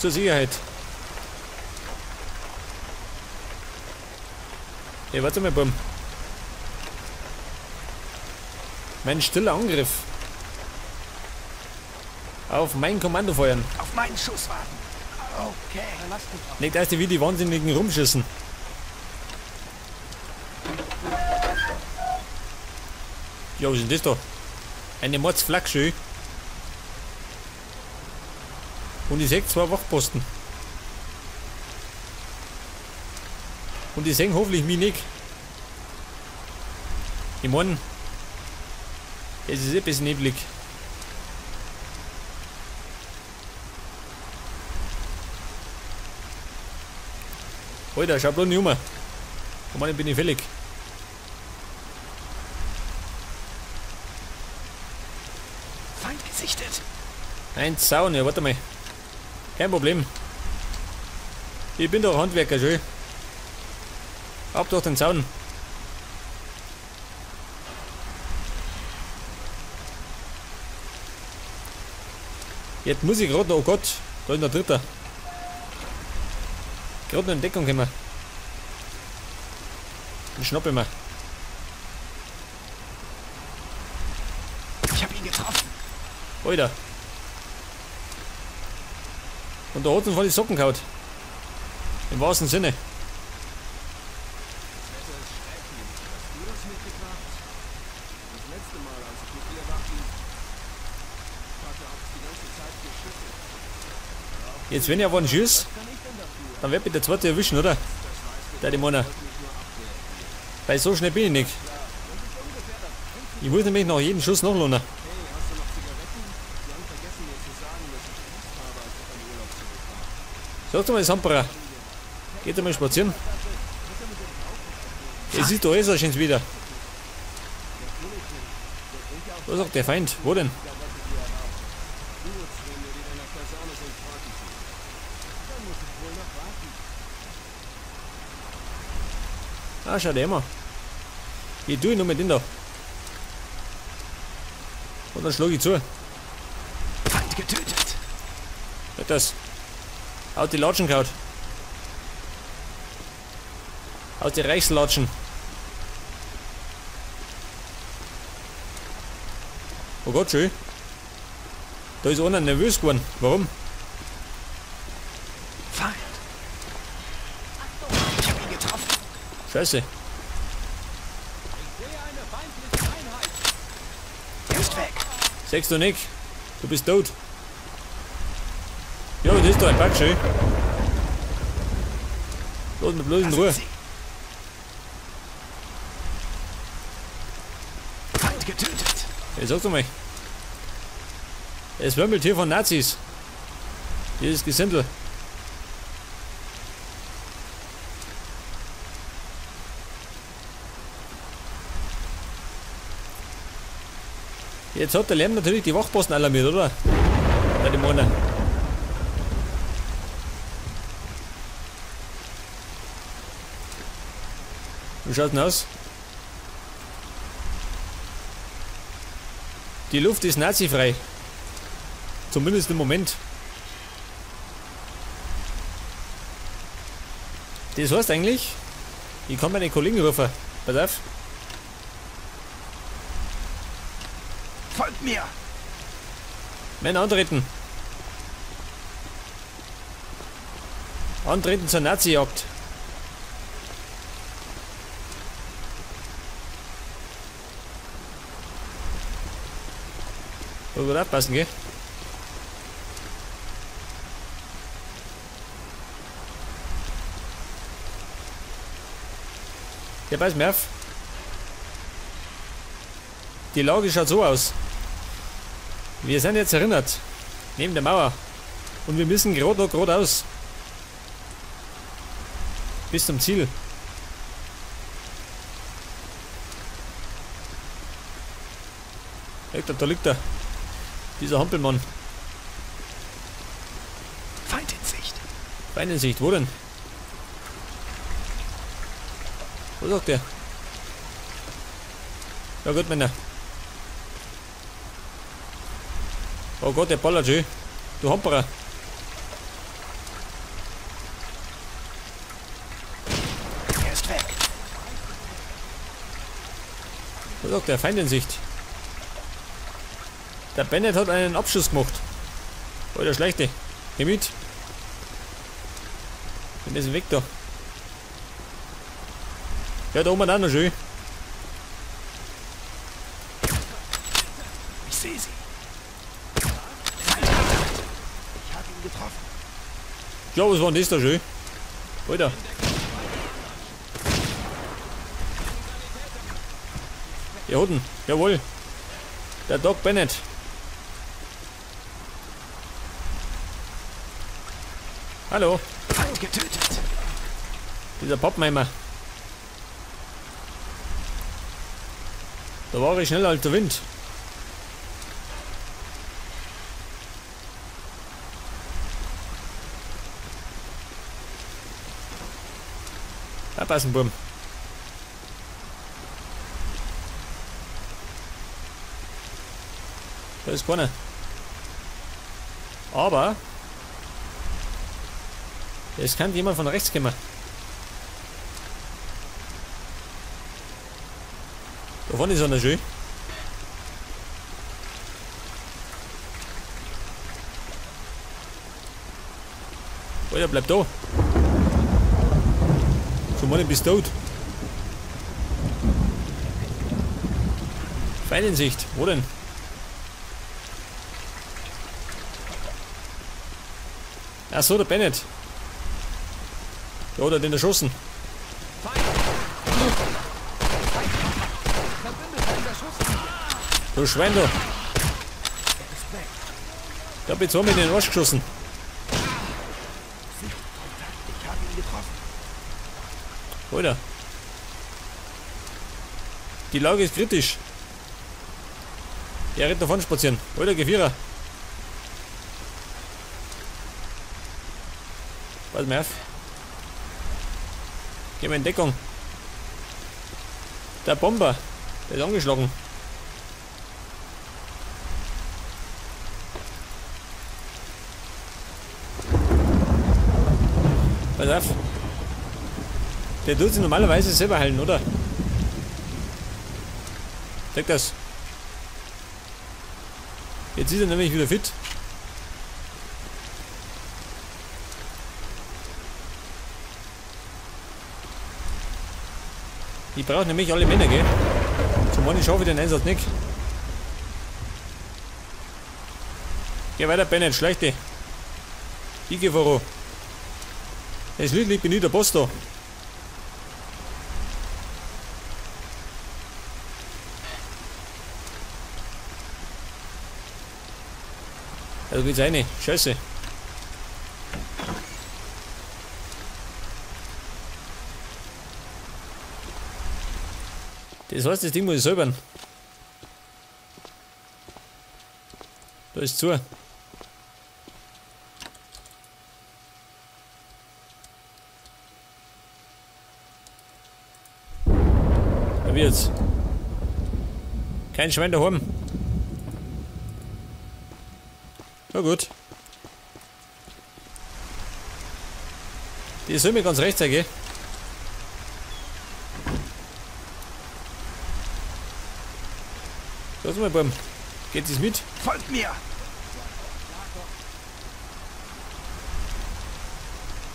Zur Sicherheit. Hey, warte mal, Bumm. Mein stiller Angriff. Auf mein Kommando feuern. Auf meinen Schuss warten. Okay. Nicht erst wie die Wahnsinnigen rumschießen. Ja, was ist denn das da? Eine Mordsflagge. Und ich sehe zwei Wachposten. Und die sehen hoffentlich mich nicht. Ich meine, es ist ein bisschen neblig. Alter, schau bloß nicht um. Ich meine, bin ich fällig. Feind gesichtet. Ein Zaun, ja, warte mal. Kein Problem. Ich bin doch Handwerker, schön. Ab durch den Zaun. Jetzt muss ich gerade noch, oh Gott, da ist noch der Dritte. Gerade noch in Deckung kommen. Den schnapp ich mir. Ich hab ihn getroffen. Alter. Und da hat uns von die Socken gehauen. Im wahrsten Sinne. Jetzt, wenn ich auf einen schieß, dann wird mich der zweite erwischen, oder? Der die meiner. Weil so schnell bin ich nicht. Ich muss nämlich nach jedem Schuss nachladen. Sag doch mal, Samperer. Geht einmal spazieren. Es ist doch eh so schön wieder. Was sagt der Feind? Wo denn? Ah, schau dir immer. Ich tue nur mit dem da. Und dann schlage ich zu. Feind getötet. Das. Haut die Latschen gehaut. Haut die Reichslatschen. Oh Gott, schön. Da ist einer nervös geworden. Warum? Feind. Ich hab ihn getroffen. Scheiße. Er ist weg. Sagst du nicht? Du bist tot. Ja, das ist doch ein Bug, schön. Lass mich bloß in Ruhe. Feind getötet. Hey, sag doch mal. Es wimmelt hier von Nazis. Dieses Gesindel. Jetzt hat der Lärm natürlich die Wachposten alarmiert, oder? Bei dem einen. Wie schaut denn aus? Die Luft ist nazifrei. Zumindest im Moment. Das heißt eigentlich, ich kann meine Kollegen rufen. Pass auf. Folgt mir! Männer antreten! Antreten zur Nazi-Jagd! Da wird aufpassen, gell? Ja, pass mir auf. Die Lage schaut so aus. Wir sind jetzt erinnert. Neben der Mauer. Und wir müssen gerade noch geradeaus. Bis zum Ziel. Da liegt er. Dieser Hampelmann. Feind in Sicht. Feind in Sicht, wo denn? Wo sagt der? Ja gut, Männer. Oh Gott, der ballert schön. Du Hamperer. Wo ist der Feind in Sicht? Der Bennett hat einen Abschuss gemacht. Oh, der Schlechte. Geh mit. Wir müssen weg da. Ja, da oben auch noch schön. Ich sehe sie. Ich habe ihn getroffen. Ja, was war denn das da schön? Alter. Ja, Hoden. Jawohl. Der Doc Bennett. Hallo. Feind getötet. Dieser Pappenheimer. Da war ich schneller als der Wind. Abpassen, Burm. Da ist keiner. Aber es kann jemand von rechts kommen. Da vorne ist einer schön. Alter, bleib da. So meine bist tot. Feind in Sicht. Wo denn? Ach so, der Bennett. Ja, oder den erschossen. Du Schwein, du. Da hab ich zweimal in den Arsch geschossen. Alter. Die Lage ist kritisch. Er rennt davon spazieren. Alter, Gefierer. Pass mal auf. Geh mal in Deckung. Der Bomber. Der ist angeschlagen. Pass auf. Der tut sich normalerweise selber heilen, oder? Zeig das. Jetzt ist er nämlich wieder fit. Ich brauche nämlich alle Männer, gell? Zum einen schaffe ich den Einsatz nicht. Geh weiter, Bennett, schleich dich. Ich geh voran. Es liegt, bin ich der Boss da. Also geht's rein. Scheiße. Das heißt, das Ding muss ich säubern. Da ist zu. Da wird's. Kein Schwein daheim. Na gut. Die soll mir ganz recht sein, gell? Lass mal, Baum. Geht es mit? Folgt mir!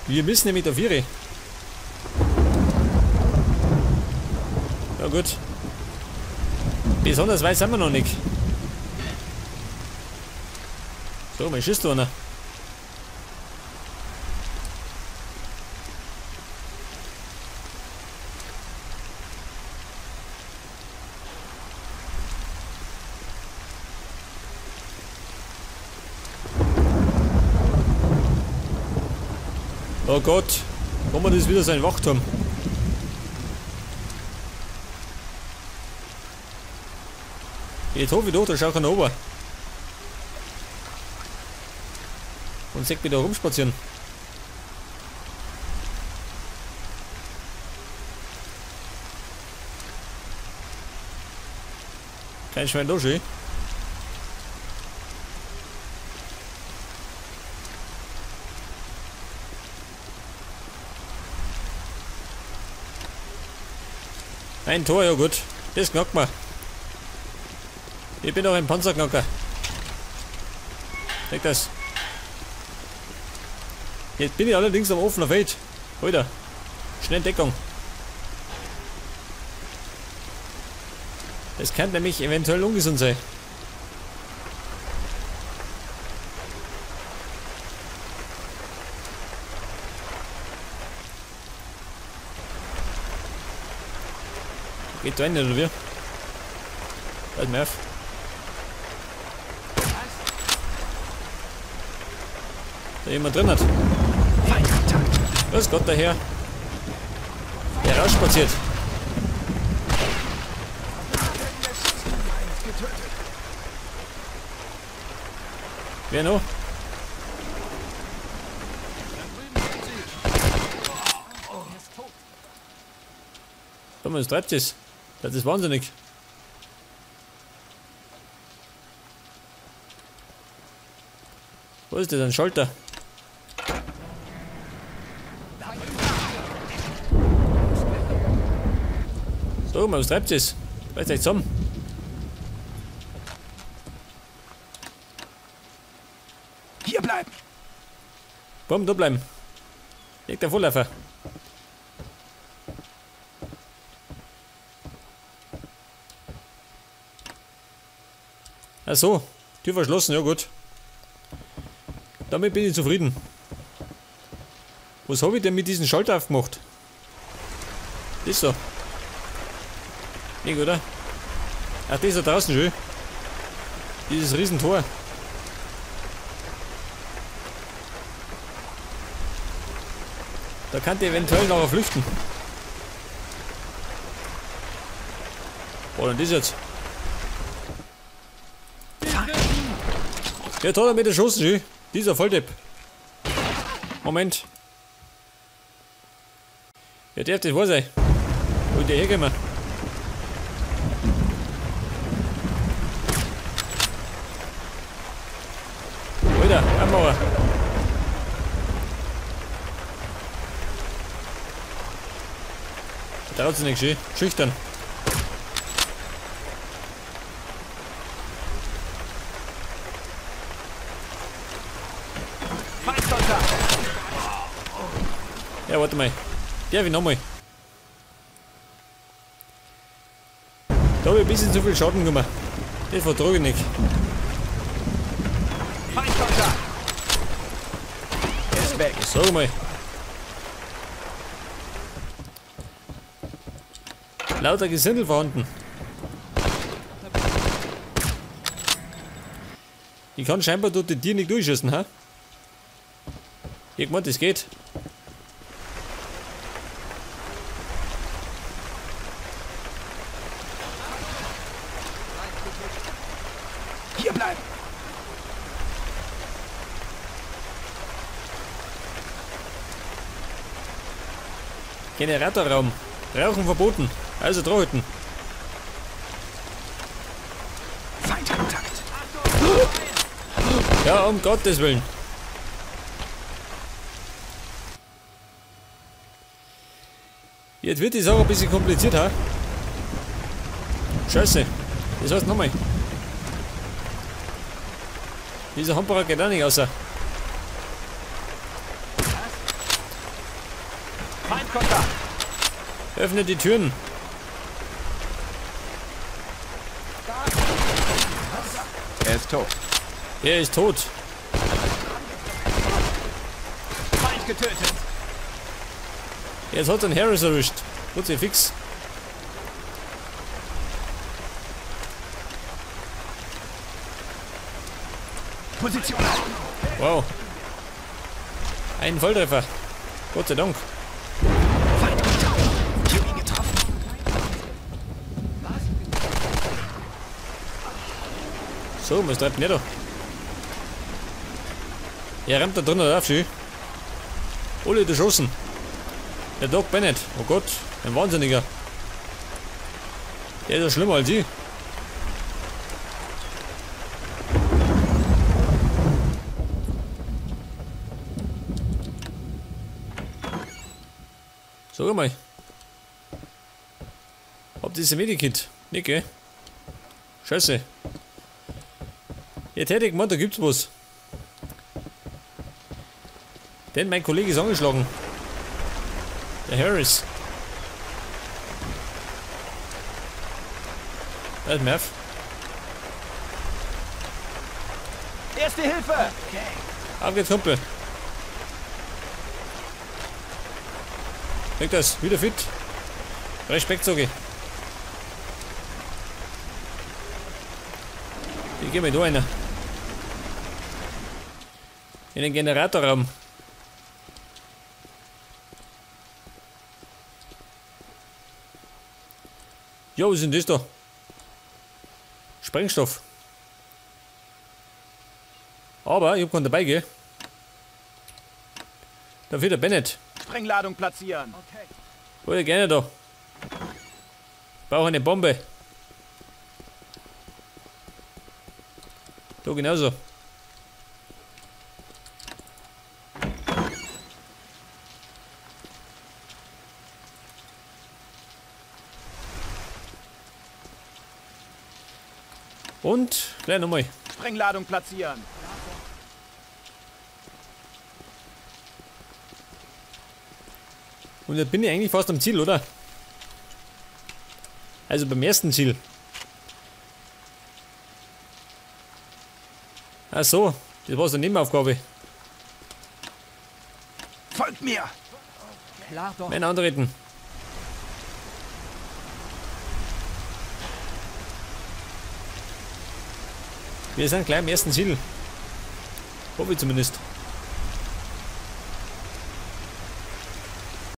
Wir müssen nämlich da Viere. Ja gut. Besonders weit sind wir noch nicht. So, mein schießt da einer. Oh Gott, kommen wir das wieder sein Wachturm. Jetzt hoffe ich doch, da schaut keiner runter. Und sieht wieder rumspazieren. Kein Schwein da, schön. Ein Tor, ja gut. Das knackt man. Ich bin doch ein Panzerknacker. Leg das. Jetzt bin ich allerdings am offenen Feld. Alter. Schnell Deckung. Das kann nämlich eventuell ungesund sein. Geht da rein, oder wie? Halt mir auf. Da jemand drin hat. Was Gott daher? Der rausspaziert. Wer noch? Was treibt es? Das ist wahnsinnig. Wo ist das? Ein Schalter? So, was treibt es? Reißt euch zusammen. Hier bleiben! Bumm, da bleiben. Leg der Vorläufer. Ach so, Tür verschlossen, ja gut. Damit bin ich zufrieden. Was habe ich denn mit diesem Schalter aufgemacht? Das so. Nicht, oder? Ach, das ist da draußen schön. Dieses Riesentor. Da kann der eventuell noch flüchten. Wo denn das jetzt? Jetzt hat er mit erschossen, schön. Dieser Volldepp. Moment. Ja, darf das wahr sein. Wo ist der hergekommen? Alter, anmachen. Traut sich nicht schön. Schüchtern. Ja, warte mal. Der will nochmal. Da habe ich ein bisschen zu viel Schaden gemacht. Das vertrage ich nicht. Er ist weg. Sag mal. Lauter Gesindel vorhanden. Ich kann scheinbar durch die Tier nicht durchschießen, ha? Ich meine, das geht. Hier bleiben. Generatorraum. Rauchen verboten. Also draufhalten. Feindkontakt. Ja, um Gottes Willen. Jetzt wird die Sache ein bisschen kompliziert, ha? Scheiße. Das heißt nochmal. Dieser Hamburger geht auch nicht außer. Öffne die Türen. Er ist tot. Er ist tot. Feind getötet. Jetzt hat den Harris erwischt. Gut, sie fix. Position. Wow. Ein Volltreffer. Gott sei Dank. Feind getroffen. Getroffen. So, was treibt denn der da? Er rammt da drinnen auf, schön. Alle erschossen. Der Doc Bennett. Oh Gott, ein Wahnsinniger. Der ist ja schlimmer als ich. Sag mal. Habt ihr diese Medikit? Nicht, gell? Scheiße. Jetzt hätte ich gemeint, da gibt's was. Denn mein Kollege ist angeschlagen. Der Harris. Da ist Murph. Erste Hilfe! Okay. Auf geht's, Kumpel. Kriegt das, wieder fit. Respekt, sag ich. Ich geh mal da rein. In den Generatorraum. Jo, was ist denn das da? Sprengstoff. Aber ich hab keinen dabei, gell? Dafür der Bennett. Sprengladung platzieren. Okay. Wollte gerne da. Brauche eine Bombe. Da genauso. Und gleich nochmal. Sprengladung platzieren. Und jetzt bin ich eigentlich fast am Ziel, oder? Also beim ersten Ziel. Ach so, das war's eine Nebenaufgabe. Folgt mir! Klar doch. Männer antreten. Wir sind gleich am ersten Ziel. Hoffe ich zumindest.